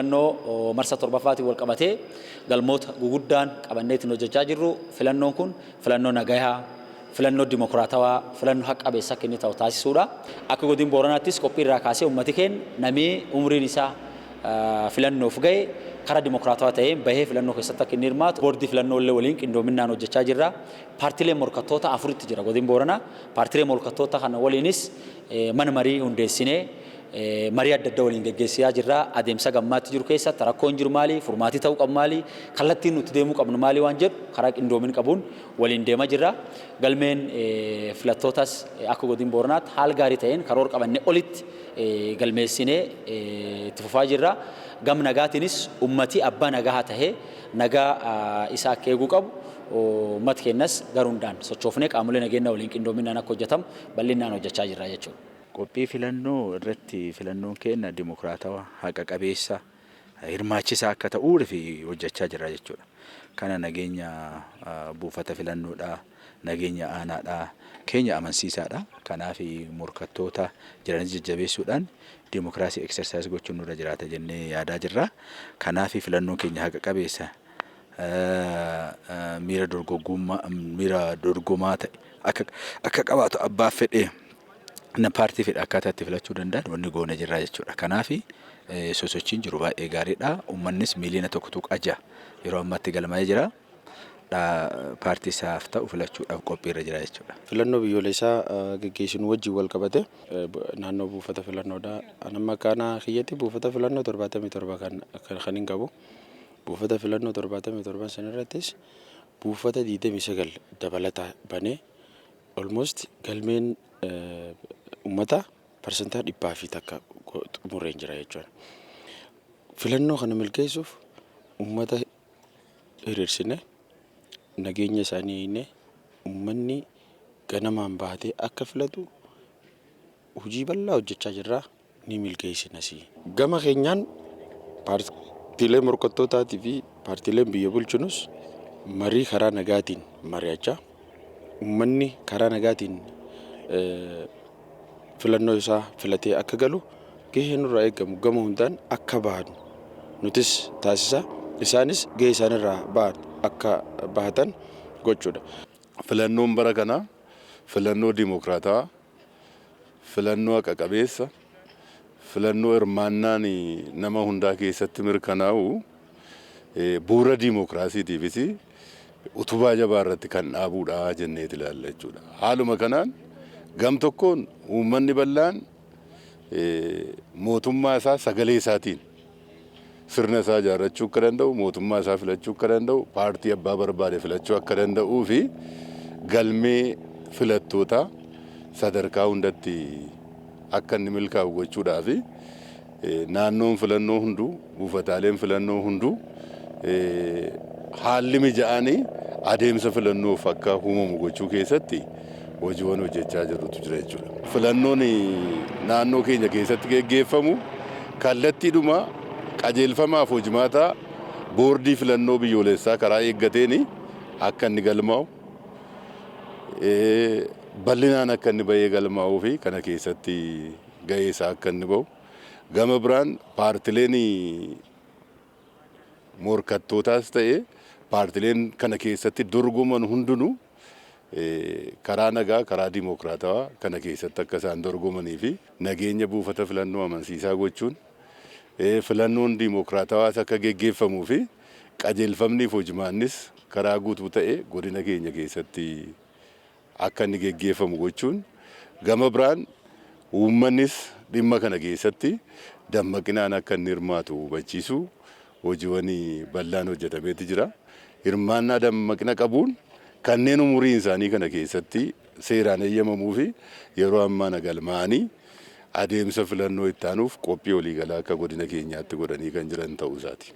Filannoo marsa torbaffaatiin wal qabatee galmoota guguddaan qabannee ittiin hojjechaa jirru, filannoon kun filannoo nagayaa, filannoo dimokiraatawaa, filannoo haqa qabeessa akka inni ta'u taasisuudha. Akka godin Booranaattis qophii irraa kaasee uummati keenya, namni umriin isaa filannoof gahe, karaa dimokiraatawaa ta'een bahee filannoo keessatti akka inni hirmaatu boordii filannoo illee waliin qindoominaan hojjechaa jirra. Paartiilee morkattoota afuritti jira godin Booranaa. Paartiilee morkattoota kana waliinis mana marii hundeessinee marii adda addaa waliin geggeessaa jirra. Adeemsa gammaatti jiru keessatti rakkoon jiru maali? Furmaatii ta'uu qabu maali? Kallattiin nuti deemuu qabnu maali waan jedhu karaa qindoomin qabuun waliin deemaa jirra. Galmeen filattootas akka godin Booranaatti haala gaarii ta'een karoora qabannee olitti galmeessinee itti fufaa jirra. Gam nagaatiinis ummati abbaa nagaa tahee nagaa isaa akka eeguu qabu, uummati keenyas gara hundaan sochoofnee qaamolee nageenya waliin qindoominaan akka hojjetamu bal'inaan hojjechaa jirra jechuudha. Qophii filannoo irratti filannoon keenya dimokiraatawaa, haqa qabeessa, hirmaachisaa akka ta'uuf hojjechaa jirra jechuudha. Kana nageenya buufata filannoodhaa, nageenya aanaadhaa keenya amansiisaadha. Kanaaf morkattoota jiranis jajjabeessuudhaan dimokiraasii exercise gochuun nurra jiraata jennee yaadaa jirra. Kanaaf filannoon keenya haqa qabeessa, miira dorgoggummaa, miira dorgomaa ta'e akka qabaatu, abbaa fedhee na paartii fedhe akkaataa itti filachuu danda'an wanni goone jirra jechuudha. Kanaaf sosochiin jiru baay'ee gaariidha. Uummannis 1.6 miliyoona yeroo ammaatti galmaa'ee jira. Paartii isaaf ta'u filachuudhaaf qophiirra jira jechuudha. Filannoo biyyoolessaa geggeessinu wajjin wal qabate naannoo buufata filannoodha. Amma akka aanaa kiyyatti buufata filannoo 77 kan hin qabu. Buufata filannoo 77 san irrattis buufata 29 dabalataa banee almost galmeen uummata 101% xumureen jira jechuudha. Filannoo kana milkeessuuf uummata hiriirsine, nageenya isaanii eegne, uummanni ganamaan baatee akka filatu hojii bal'aa hojjechaa jirra, ni milkeessinas. Gama keenyaan paartiilee morkattootaatii fi paartiileen biyya bulchinus marii karaa nagaatiin mari'achaa, uummanni karaa nagaatiin filannoo isaa filatee akka galu gahee nurraa eegamu gama hundaan akka bahan nutis taasisa, isaanis gahee isaanirraa bahan akka bahatan gochuudha. Filannoon bara kanaa filannoo dimokiraataa, filannoo haqa qabeessa, filannoo hirmaannaan nama hundaa keessatti mirkanaa'u, bu'uura dimokiraasiitiifis utubaa jabaa irratti kan dhaabuudha jenneet ilaalla jechuudha. Haaluma kanaan gam tokkoon uummanni bal'aan mootummaa isaa sagalee isaatiin sirna isaa ijaarrachuu akka danda'u, mootummaa isaa filachuu akka danda'u, paartii abbaa barbaade filachuu akka danda'uu fi galmee filattootaa sadarkaa hundatti akka inni milkaa'u gochuudhaaf naannoon filannoo hunduu, buufataaleen filannoo hunduu haalli mija'anii adeemsa filannoof akka uumamu gochuu keessatti hojiiwwan hojjechaa jirrutu jira jechuudha. Filannoon naannoo keenya keessatti geggeeffamu kallattiidhuma qajeelfamaaf hojimaataa boordii filannoo biyyoolessaa karaa eeggateen akka inni galmaa'u, bal'inaan akka inni bahee galmaa'uu fi kana keessatti gahee isaa akka inni bahu, gama biraan paartileen morkattootaas ta'e paartileen kana keessatti dorgoman hundinuu karaa nagaa, karaa dimokiraatawaa kana keessatti akka isaan dorgomanii fi nageenya buufata filannoo amansiisaa gochuun, filannoon dimokiraatawaas akka geggeeffamuu fi qajeelfamnii fi hojimaannis karaa guutuu ta'e godina keenya keessatti akka inni geggeeffamu gochuun, gama biraan uummannis dhimma kana keessatti dammaqinaan akka inni hirmaatu hubachiisu hojiiwwan bal'aan hojjetameeti jira. Hirmaannaa dammaqina qabuun kanneen umuriin isaanii kana keessatti seeraan eeyyamamuu fi yeroo ammaa na galmaa'anii adeemsa filannoo itti aanuuf qophii waliigalaa akka godina keenyaatti godhanii kan jiran ta'uu isaati.